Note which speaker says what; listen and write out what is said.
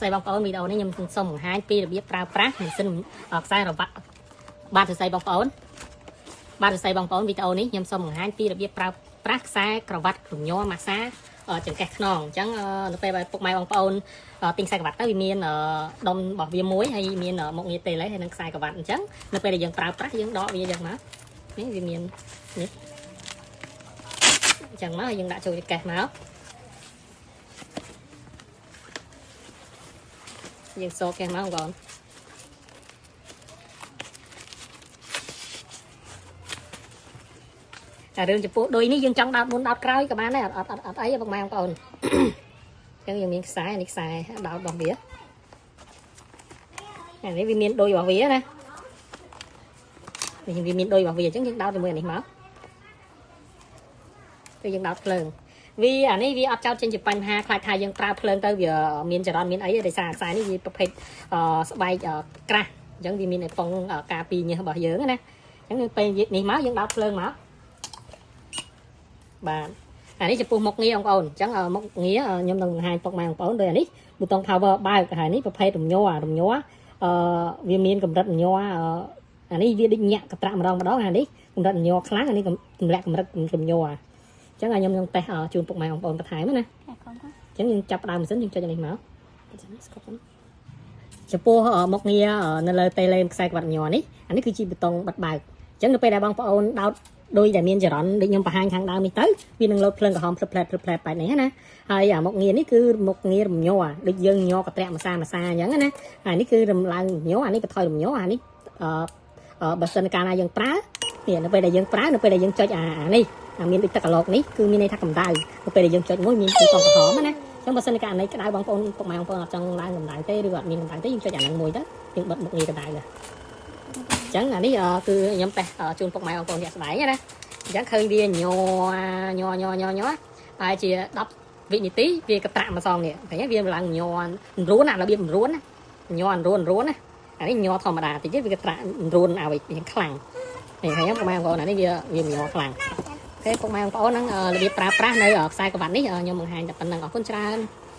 Speaker 1: ស្ដីបងប្អូនវីដេអូនេះខ្ញុំសូមបង្ហាញពីរបៀបប្រើប្រាស់ម៉ាស៊ីនខ្សែរវ៉ាក់បាទសរសៃបងប្អូនបាទសរសៃបងប្អូនវីដេអូនេះខ្ញុំសូមបង្ហាញពីរបៀបប្រើប្រាស់ខ្សែក្រវ៉ាត់រញ័រម៉ាសាចង្កេះខ្នងអញ្ចឹងនៅពេលពុកម៉ែបងប្អូនទិញខ្សែក្រវ៉ាត់ទៅវាមានដុំរបស់វាមួយហើយមានមុខងារតេឡេហើយនិងខ្សែក្រវ៉ាត់អញ្ចឹងនៅពេលដែលយើងប្រើប្រាស់យើងដកវាយ៉ាងមកនេះវាមាននេះអញ្ចឹងមកយើងដាក់ចូលចង្កេះមកយើងសកេះមកបងតែរឿងចំពោះដូចនេះយើងចង់ដោតមុនដោតក្រោយក៏បានដែរអត់អត់អត់អីបងម៉ែបងប្អូនអញ្ចឹងយើងមានខ្សែនេះខ្សែដោតរបស់វាអានេះវាមានដូចរបស់វាណានេះវាមានដូចរបស់វាអញ្ចឹងយើងដោតជាមួយអានេះមកគឺយើងដោតភ្លើងវាអានេះវាអត់ចោតចេញជាបញ្ហាខ្លាចថាយើងប្រើភ្លើងទៅវាមានចរន្តមានអីដោយសារខ្សែនេះវាប្រភេទស្បែកក្រាស់អញ្ចឹងវាមានឯប៉ុងការពីញើសរបស់យើងណាអញ្ចឹងពេលនេះមកយើងដោតភ្លើងមកបាទអានេះចំពោះមុខងារបងប្អូនអញ្ចឹងមុខងារខ្ញុំនឹងបង្ហាញពុកម៉ែបងប្អូនដោយអានេះប៊ូតុង power បើកហើយនេះប្រភេទរំញ័ររំញ័រវាមានកម្រិតរំញ័រអានេះវាដូចញាក់កត្រាក់ម្ដងម្ដងអានេះកម្រិតរំញ័រខ្លាំងអានេះទម្លាក់កម្រិតរំញ័រអញ្ចឹងខ្ញុំនឹងតេស្តជូនពុកម៉ែបងប្អូនបន្ថែមណាអញ្ចឹងយើងចាប់ដើមម៉ាស៊ីនយើងចុចនេះមកចំពោះមុខងារនៅលើតេឡេខ្សែក្បាត់ញ័រនេះអានេះគឺជាប៊ូតុងបិទបើកអញ្ចឹងនៅពេលដែលបងប្អូនដោតដោយដែលមានចរន្តដូចខ្ញុំបង្ហាញខាងដើមនេះទៅវានឹងលោតភ្លើងក្រហមភ្លឹបផ្លែតភ្លឹបផ្លែតបែបនេះណាហើយអាមុខងារនេះគឺមុខងាររំញ័រដូចយើងញ័រកត្រាក់ម្សាម្សាអញ្ចឹងណាហើយនេះគឺរំឡើងញ័រអានេះបន្ថយរំញ័រអានេះបើសិនកាលណាយើងប្រើនេះនៅពេលដែលយើងប្រើនៅពេលដែលយើងចុចអានេះអាមានដូចទឹកកឡុកនេះគឺមានន័យថាកម្ដៅនៅពេលដែលយើងចុចមួយមានពណ៌ក្រហមណាអញ្ចឹងបើសិនកាលនេះក្ដៅបងប្អូនពុកម៉ែបងប្អូនអត់ចង់ឡើងកម្ដៅទេឬអត់មានកម្ដៅទេយើងចុចអាហ្នឹងមួយទៅយើងបិទមុខងារកម្ដៅទៅអញ្ចឹងអានេះគឺខ្ញុំតេស្តជូនពុកម៉ែបងប្អូនជាក់ស្ដែងណាអញ្ចឹងឃើញវាញ័រញ័រញ័រញ័រញ័រប្រហែលជា10វិនាទីវាកត្រាក់ម្សងនេះឃើញវាឡើងញ័ររួនណារបៀបរួនណាញ័ររួនរួនណាអានេះញ័រធម្មតាតិចវាកត្រាក់រួនឲ្យវាខ្លាំងនេះឃើញពុកម៉ែបងប្អូនអានេះវាញ័រខ្លាំងទេពុកម៉ែបងប្អូនហ្នឹងរបៀបប្រើប្រាស់នៅខ្សែក្រវ៉ាត់នេះខ្ញុំបង្ហាញតែប៉ុណ្្នឹងអរគុណច្រើន។